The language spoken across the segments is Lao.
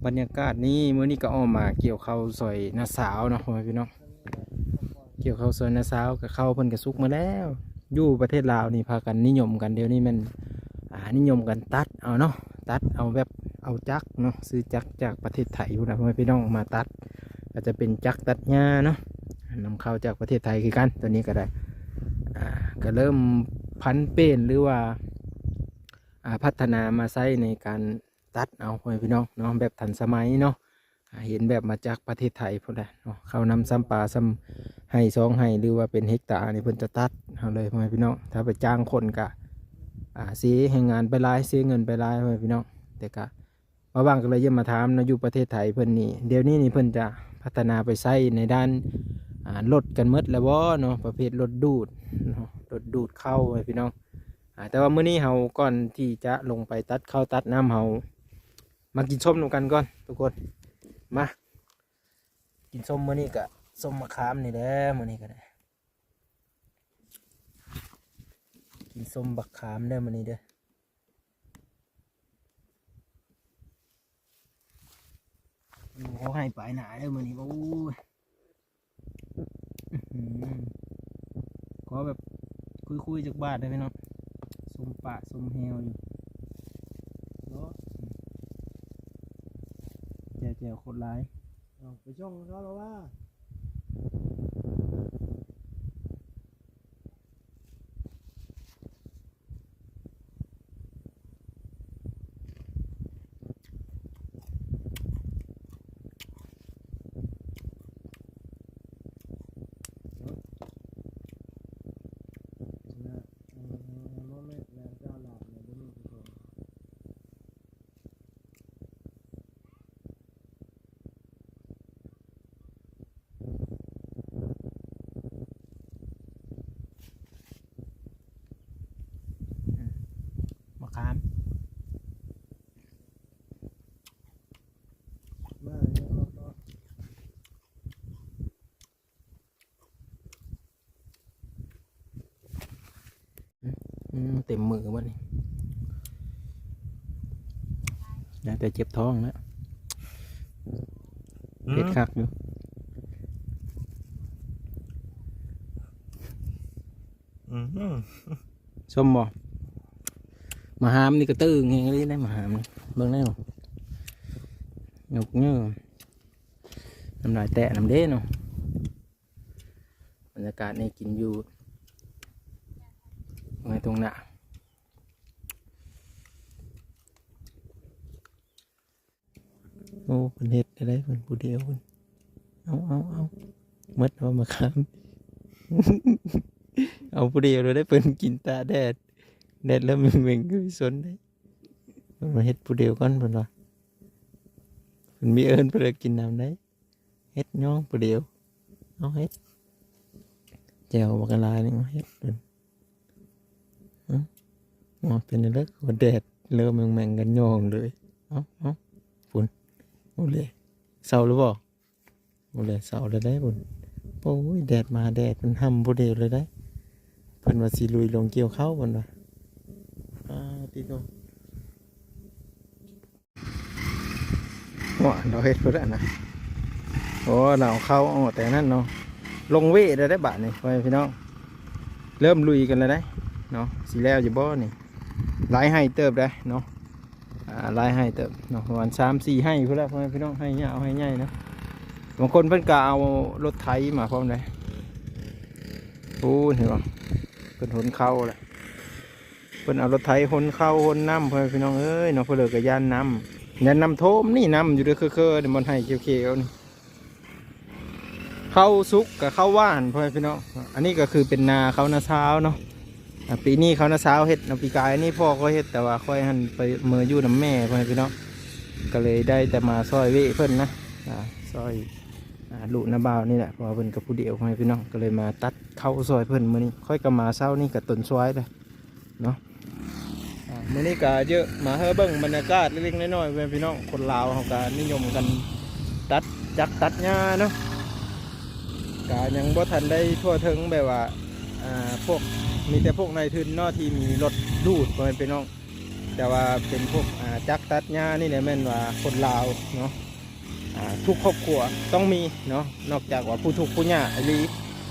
ບັນຍາກາດນີ້ ມື້ນີ້ກໍອອກມາກ່ຽວເຂົ້າຊ່ອຍນ້າສາວເນາະ ພໍ່ແມ່ພີ່ນ້ອງ. ກ່ຽວເຂົ້າຊ່ອຍນ້າສາວ ກໍເຂົ້າເພິ່ນກໍສຸກມາແລ້ວ. ຢູ່ປະເທດລາວນີ້ພາກັນນິຍົມກັນ ດຽວນີ້ແມ່ນ ອ່າ ນິຍົມກັນຕັດເອົາເນາະ, ຕັດເອົາແບບເອົາຈັກເນາະ, ຊື້ຈັກຈາກປະເທດໄທພຸ້ນນະ ພໍ່ແມ່ພີ່ນ້ອງ ມາຕັດ. ກໍຈະເປັນຈັກຕັດຫຍ້າເນາະ, ນຳເຂົ້າຈາກປະເທດໄທຄືກັນ. ຕົວນີ້ກໍໄດ້ ອ່າ ກໍເລີ່ມຜັນປ່ຽນ ຫຼືວ່າ ອ່າ ພັດທະນາມາໃຊ້ໃນການ ຕັດເອົາ ພໍ່ແມ່ພີ່ນ້ອງເນາະ ແບບທັນສະໄໝເນາະ. ອ່າ ເຫັນແບບມາຈາກປະເທດໄທພຸ້ນແຫຼະເນາະ, ເຂົ້ານຳຊຳປາຊຳໄຮ່ສອງໄຮ່ ຫຼືວ່າເປັນເຮັກຕານີ້ ເພິ່ນຈະຕັດເອົາເລີຍ ພໍ່ແມ່ພີ່ນ້ອງ. ຖ້າໄປຈ້າງຄົນກະ ອ່າ ເສແຮງງານໄປຫຼາຍ ເສເງິນໄປຫຼາຍ ພໍ່ແມ່ພີ່ນ້ອງ. ແຕ່ກະ ບ່າວບັງກໍເລີຍຢາກມາຖາມເນາະ ຢູ່ປະເທດໄທເພິ່ນນີ້ ດຽວນີ້ນີ້ເພິ່ນຈະພັດທະນາໄປໃຊ້ໃນດ້ານ ອ່າ ລົດກັນໝົດແລ້ວບໍ່ເນາະ ປະເພດລົດດູດເນາະ, ລົດດູດເຂົ້າ ພໍ່ແມ່ພີ່ນ້ອງ. ອ່າ ແຕ່ວ່າມື້ນີ້ເຮົາ ກ່ອນທີ່ຈະລົງໄປຕັດເຂົ້າຕັດນ້ຳ ເຮົາມາກິນສົ້ມນຳກັນກ່ອນທຸກຄົນ. ມາກິນສົ້ມມື້ນີ້ກະ ສົ້ມມະຂາມນີ້ແຫຼະ ມື້ນີ້ກໍໄດ້ ກິນສົ້ມບັກຂາມເດີມື້ນີ້ເດີ. ໂອ້ ເຂົາໃຫ້ປາຍໜ້າເດີມື້ນີ້ ໂອ້ຍ. ອືຫື ຂໍແບບຄຸຍໆຈັກບາດໄດ້ໄໝເນາະ, ສົມປາກສົມແຮວຢູ່ເນາະ. ແຈ່ວໆໂຄດຫຼາຍ. ເອົາໄປສົ່ງເຂົາແລ້ວວ່າ. ມະຂາມ ອືມ ເຕັມມືບັດນີ້ ໄດ້ແຕ່ເຈັບທ້ອງແລ້ວ. ອືມ ເຜັດຄັກຢູ່. ອືມ ສົ້ມບໍ່? ມະຫາມນີ້ກະຕຶງແຮງອີ່ຫຼີເດ້ ມະຫາມນີ້ ເບິ່ງແນ່ ຍົກເຍີ້ ນ້ຳລາຍແຕະນຳເດ້ເນາະ. ບັນຍາກາດນີ້ກິນຢູ່ໃນທົ່ງນາ. ໂອ້ ເພິ່ນເຮັດໄດ້ເພິ່ນຜູ້ດຽວເພິ່ນ. ເອົາ ເອົາ ເອົາ ໝົດແລ້ວມະຂາມ ເອົາຜູ້ດຽວເລີຍເດ້ ເພິ່ນກິນຕາກແດດ ແດດເລີ່ມເໝັງໆ ຄືຊົນໄດ້. ເພິ່ນມາເຮັດຜູ້ດຽວກ່ອນເພິ່ນວ່າ ເພິ່ນມີເອີ້ນຜູ້ໃດກິນນຳໄດ້. ເຮັດຍ້ອງຜູ້ດຽວ ເອົາເຮັດ ແຈ່ວບັກຫຼາຍນີ້ມາເຮັດເພິ່ນ. ເອົ້າ ເປັນຈັ່ງໃດ ແດດເລີ່ມແໝງໆກັນຍ້ອງເລີຍ. ເອົາ ເອົາ ພຸ້ນ ໂອ້ເລ ເຊົາແລ້ວບໍ່? ໂອ້ເລ ເຊົາແລ້ວໄດ໋ພຸ້ນ. ໂອ້ຍ ແດດມາແດດ ເພິ່ນຫ້ຳຜູ້ດຽວເລີຍໄດ໋. ເພິ່ນວ່າຊິລຸຍລົງກ່ຽວເຂົ້າເພິ່ນວ່າ. ອາ ຕິໂຕ. ໂອ້ ລາວເຮັດພຸ້ນແຫຼະນະ. ໂອ້ ລາວເອົາເຂົ້າອອກແຕ່ນັ້ນເນາະ. ລົງເວໄດ້ໄດ໋ບາດນີ້ ພໍ່ແມ່ພີ່ນ້ອງ ເລີ່ມລຸຍກັນແລ້ວໄດ໋ເນາະ. ຊິແລ້ວຢູ່ບໍ່ນີ້? ຫຼາຍໄຮ່ເຕີບໄດ໋ເນາະ. ອ່າ ຫຼາຍໄຮ່ເຕີບເນາະ ປະມານສາມສີ່ໄຮ່ພຸ້ນແຫຼະ ພໍ່ແມ່ພີ່ນ້ອງ. ໄຮ່ຍາວໄຮ່ໃຫຍ່ເນາະ. ບາງຄົນເພິ່ນກໍເອົາລົດໄຖມາພ້ອມໄດ໋. ໂອ້ ເຫັນບໍ່ ເພິ່ນຂົນເຂົ້າແຫຼະ. ເພິ່ນເອົາລົດໄຖຂົນເຂົ້າຂົນນ້ຳ ພໍ່ແມ່ພີ່ນ້ອງເອີຍເນາະ. ເພິ່ນເລີຍກໍຢ້ານນ້ຳ ຢ້ານນ້ຳຖ້ວມນີ້. ນ້ຳຢູ່ເດີ ເຄີໆ ນີ້ ບ່ອນໄຮ່ຂຽວໆນີ້ ເຂົ້າສຸກກັບເຂົ້າຫວ່ານ ພໍ່ແມ່ພີ່ນ້ອງ. ອັນນີ້ກໍຄືເປັນນາເຂົ້ານາຊາວເນາະ. ອ່າ ປີນີ້ເຂົ້ານາຊາວເຮັດເນາະ. ປີກາຍນີ້ພໍ່ຂ້ອຍເຮັດ ແຕ່ວ່າຂ້ອຍຫັ້ນໄປເມືອຢູ່ນຳແມ່ ພໍ່ແມ່ພີ່ນ້ອງ. ກໍເລີຍໄດ້ແຕ່ມາຊ່ອຍເວະເພິ່ນນະ ອ່າ ຊ່ອຍ ອ່າ ລູກນ້າບ່າວນີ້ແຫຼະ ເພາະວ່າເພິ່ນກໍຜູ້ດຽວ ພໍ່ແມ່ພີ່ນ້ອງ. ກໍເລີຍມາຕັດເຂົ້າຊ່ອຍເພິ່ນມື້ນີ້. ຂ້ອຍກໍມາເຊົ້ານີ້ກໍຕົນສວາຍເດ້ ເນາະ. ອ່າ ມື້ນີ້ກະເຢີມາໃຫ້ເບິ່ງບັນຍາກາດເລັກໆນ້ອຍໆ ແມ່ພີ່ນ້ອງ. ຄົນລາວເຮົາກະນິຍົມກັນຕັດຈັກຕັດຫຍ້າເນາະ. ກະຍັງບໍ່ທັນໄດ້ທົ່ວເຖິງ ແບບວ່າ ອ່າ ພວກ ມີແຕ່ພວກນາຍທຶນເນາະ ທີ່ມີລົດດູດ ພໍ່ແມ່ພີ່ນ້ອງ. ແຕ່ວ່າເປັນພວກ ອ່າ ຈັກຕັດຫຍ້ານີ້ແຫຼະ ແມ່ນວ່າຄົນລາວເນາະ ອ່າ ທຸກຄອບຄົວຕ້ອງມີເນາະ ນອກຈາກວ່າຜູ້ທຸກຜູ້ຍາກອີ່ຫຼີ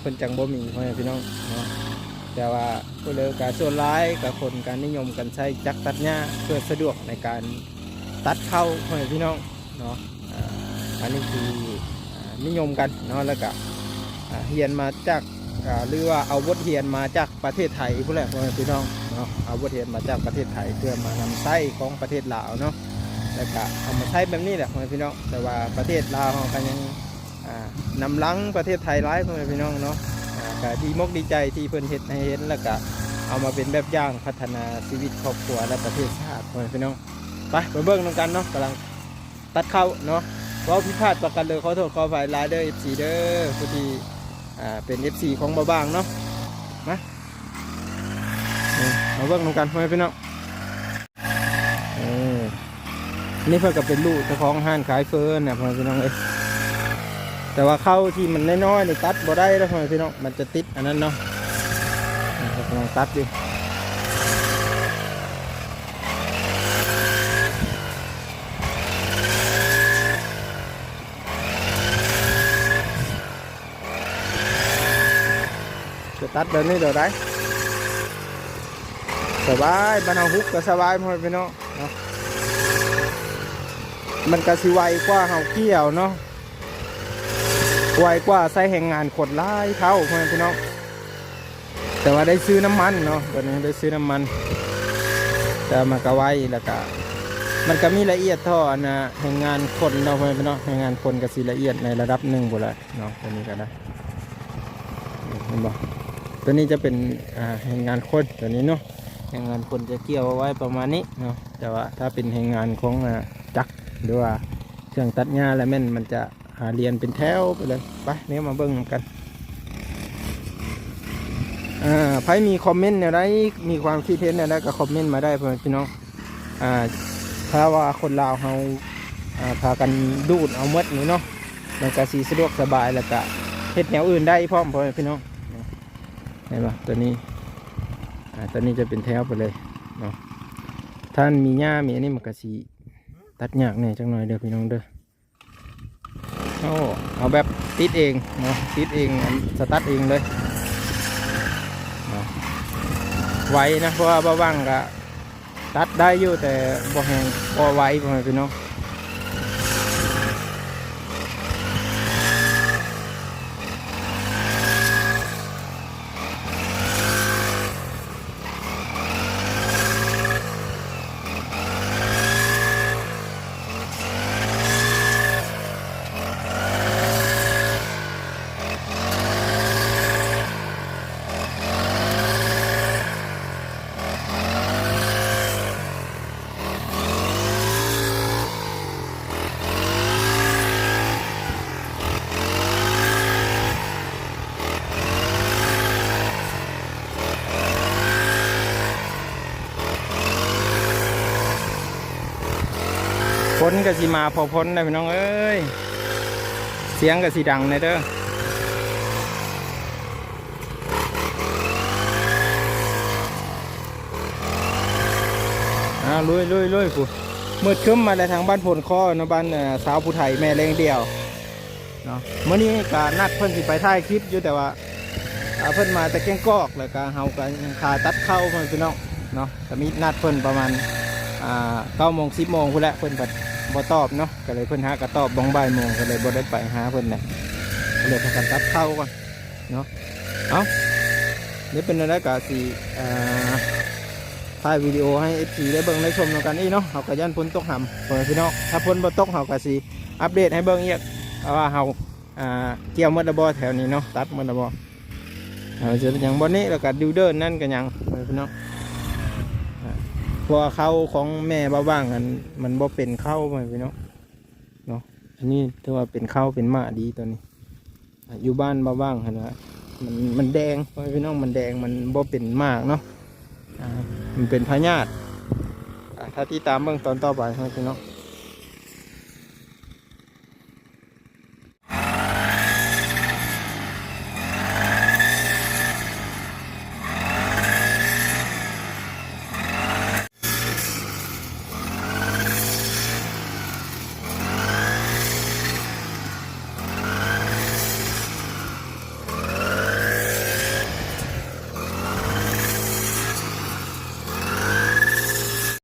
ເພິ່ນຈັ່ງບໍ່ມີ ພໍ່ແມ່ພີ່ນ້ອງເນາະ. ແຕ່ວ່າຜູ້ເລີກະສ່ວນຫຼາຍກະຄົນກະນິຍົມກັນໃຊ້ຈັກຕັດຫຍ້າ ເພື່ອສະດວກໃນການຕັດເຂົ້າ ພໍ່ແມ່ພີ່ນ້ອງເນາະ. ອ່າ ອັນນີ້ຄື ອ່າ ນິຍົມກັນເນາະ ແລ້ວກະ ອ່າ ຮຽນມາຈາກ ອ່າ ຫຼືວ່າເອົາບົດຮຽນມາຈາກປະເທດໄທພຸ້ນແຫຼະ ພໍ່ແມ່ພີ່ນ້ອງເນາະ. ເອົາບົດຮຽນມາຈາກປະເທດໄທ ເພື່ອມານຳໃຊ້ຂອງປະເທດລາວເນາະ ແລ້ວກະເອົາມາໃຊ້ແບບນີ້ແຫຼະ ພໍ່ແມ່ພີ່ນ້ອງ. ແຕ່ວ່າປະເທດລາວເຮົາກະຍັງ ອ່າ ນຳຫຼັງປະເທດໄທຫຼາຍ ພໍ່ແມ່ພີ່ນ້ອງເນາະ. ອ່າ ກະດີມົກດີໃຈທີ່ເພິ່ນເຮັດໃຫ້ເຫັນ ແລ້ວກະເອົາມາເປັນແບບຢ່າງພັດທະນາຊີວິດຄອບຄົວ ແລະ ປະເທດຊາດ ພໍ່ແມ່ພີ່ນ້ອງ. ໄປ ໄປເບິ່ງນຳກັນເນາະ ກຳລັງຕັດເຂົ້າເນາະ. ເວົ້າຜິດພາດປະການເລີ ຂໍໂທດຂໍອະໄພຫຼາຍເດີ ເອັຟຊີ ເດີ ຜູ້ທີ່ ອ່າ ເປັນ ເອັຟຊີ ຂອງບ່າວບາງເນາະ. ມາ ນີ້ ມາເບິ່ງນຳກັນ ພໍ່ແມ່ພີ່ນ້ອງ. ເອີ ນີ້ເພິ່ນກໍເປັນລູກເຈົ້າຂອງຮ້ານຂາຍເຝີນນະ ພໍ່ແມ່ພີ່ນ້ອງເອີຍ. ແຕ່ວ່າເຂົ້າທີ່ມັນນ້ອຍໆນີ້ຕັດບໍ່ໄດ້ເດີ ພໍ່ແມ່ພີ່ນ້ອງ ມັນຈະຕິດອັນນັ້ນເນາະ. ນີ້ເພິ່ນກຳລັງຕັດຢູ່. ຈະຕັດແບບນີ້ໂດດໃດ ສະບາຍ ບ້ານເຮົາຮຸກກໍສະບາຍ ພໍ່ແມ່ພີ່ນ້ອງເນາະ. ມັນກໍຊິໄວກວ່າເຮົາກ່ຽວເນາະ ໄວກວ່າໃຊ້ແຮງງານຄົນຫຼາຍເທົ່າ ພໍ່ແມ່ພີ່ນ້ອງ. ແຕ່ວ່າໄດ້ຊື້ນ້ຳມັນເນາະ ຕອນນີ້ໄດ້ຊື້ນ້ຳມັນ ແຕ່ມັນກໍໄວ ແລ້ວກໍມັນກໍມີລະອຽດທໍ່ອັນນະ ແຮງງານຄົນເນາະ ພໍ່ແມ່ພີ່ນ້ອງ. ແຮງງານຄົນກໍຊິລະອຽດໃນລະດັບໜຶ່ງພຸ້ນແຫຼະເນາະ ຕົວນີ້ກໍໄດ້ ເຫັນບໍ່? ຕົວນີ້ຈະເປັນ ອ່າ ແຮງງານຄົນ ຕົວນີ້ເນາະ ແຮງງານຄົນຈະກ່ຽວເອົາໄວ້ປະມານນີ້ເນາະ. ແຕ່ວ່າຖ້າເປັນແຮງງານຂອງ ອ່າ ຈັກ ຫຼືວ່າເຄື່ອງຕັດຫຍ້າແລ້ວແມ່ນມັນຈະ ອ່າ ລຽນເປັນແຖວໄປເລີຍ. ໄປ ແນວມາເບິ່ງນຳກັນ. ອ່າ ໃຜມີຄອມເມັນແນວໃດ ມີຄວາມຄິດເຫັນແນວໃດກໍຄອມເມັນມາໄດ້ ພໍ່ແມ່ພີ່ນ້ອງ. ອ່າ ຖ້າວ່າຄົນລາວເຮົາ ອ່າ ພາກັນດູດເອົາໝົດນີ້ເນາະ ມັນກະຊິສະດວກສະບາຍ ແລ້ວກະເຮັດແນວອື່ນໄດ້ພ້ອມ ພໍ່ແມ່ພີ່ນ້ອງ. ເຫັນບໍ່? ຕົວນີ້ ອ່າ ຕົວນີ້ຈະເປັນແຖວໄປເລີຍເນາະ. ຖ້າມັນມີຫຍ້າມີອັນນີ້ ມັນກະຊິຕັດຍາກແດ່ຈັກໜ້ອຍເດີພີ່ນ້ອງເດີ. ໂອ້ ເອົາແບບຕິດເອງເນາະ ຕິດເອງ ອັນ ສະຕາດເອງເລີຍເນາະ. ໄວນະ ເພາະວ່າບ່າວຫວ່າງກະຕັດໄດ້ຢູ່ ແຕ່ບໍ່ແຮງ ບໍ່ໄວ ພໍ່ແມ່ພີ່ນ້ອງ. ຝົນກໍຊິມາພໍ້ຝົນແລ້ວ ພີ່ນ້ອງເອີຍ ສຽງກໍຊິດັງແດ່ເດີ. ອ່າ ລຸຍໆໆ ພຸ້ນ ມືດຄຶ້ມມາແລ້ວ ທາງບ້ານໂພນຄໍເນາະ ບ້ານ ເອີ ຊາວຜູ້ໄທແມ່ເລ້ງດຽວເນາະ. ມື້ນີ້ກະນັດເພິ່ນຊິໄປຖ່າຍຄລິບຢູ່ ແຕ່ວ່າ ອ່າ ເພິ່ນມາແຕ່ແກ້ງກອກ ແລ້ວກະເຮົາກະຍັງຄາຕັດເຂົ້າ ພໍ່ແມ່ພີ່ນ້ອງເນາະ. ກະມີນັດເພິ່ນປະມານ ອ່າ ເກົ້າໂມງ ສິບໂມງພຸ້ນແຫຼະ ເພິ່ນພັດບໍ່ຕອບເນາະ. ກະເລີຍເພິ່ນຫາກະຕອບບ່ອງບ່າຍໂມງ ກະເລີຍບໍ່ໄດ້ໄປຫາເພິ່ນແຫຼະ ກະເລີຍພາກັນຕັດເຂົ້າກ່ອນເນາະ. ເອົ້າ ດຽວເປັນແນວໃດກະຊິ ອ່າ ຖ່າຍວິດີໂອໃຫ້ເອັຟຊີໄດ້ເບິ່ງໄດ້ຊົມນຳກັນອີກເນາະ. ເຮົາກະຢ້ານຝົນຕົກຫຳ ພໍ່ແມ່ພີ່ນ້ອງ ຖ້າຝົນບໍ່ຕົກເຮົາກະຊິອັບເດດໃຫ້ເບິ່ງອີກ ວ່າເຮົາ ອ່າ ກ່ຽວໝົດແລ້ວບໍ່ແຖວນີ້ເນາະ ຕັດໝົດແລ້ວບໍ່. ເຮົາຈະຍັງບ່ອນນີ້ ແລ້ວກະດິວເດີນນັ້ນກະຍັງ ພໍ່ແມ່ພີ່ນ້ອງ ອ່າ ເພາະວ່າເຂົ້າຂອງແມ່ບ່າວຫວ່າງຫັ້ນ ມັນບໍ່ເປັນເຂົ້າ ພໍ່ແມ່ພີ່ນ້ອງເນາະ. ອັນນີ້ຖືວ່າເປັນເຂົ້າເປັນໝ້າດີ ຕອນນີ້ ອ່າ ຢູ່ບ້ານບ່າວຫວ່າງຫັ້ນນະ ມັນ ມັນແດງ ພໍ່ແມ່ພີ່ນ້ອງ ມັນແດງ ມັນບໍ່ເປັນໝາກເນາະ ອ່າ ມັນເປັນພະຍາດ. ອ່າ ຖ້າຕິດຕາມເບິ່ງຕອນຕໍ່ໄປ ພໍ່ແມ່ພີ່ນ້ອງ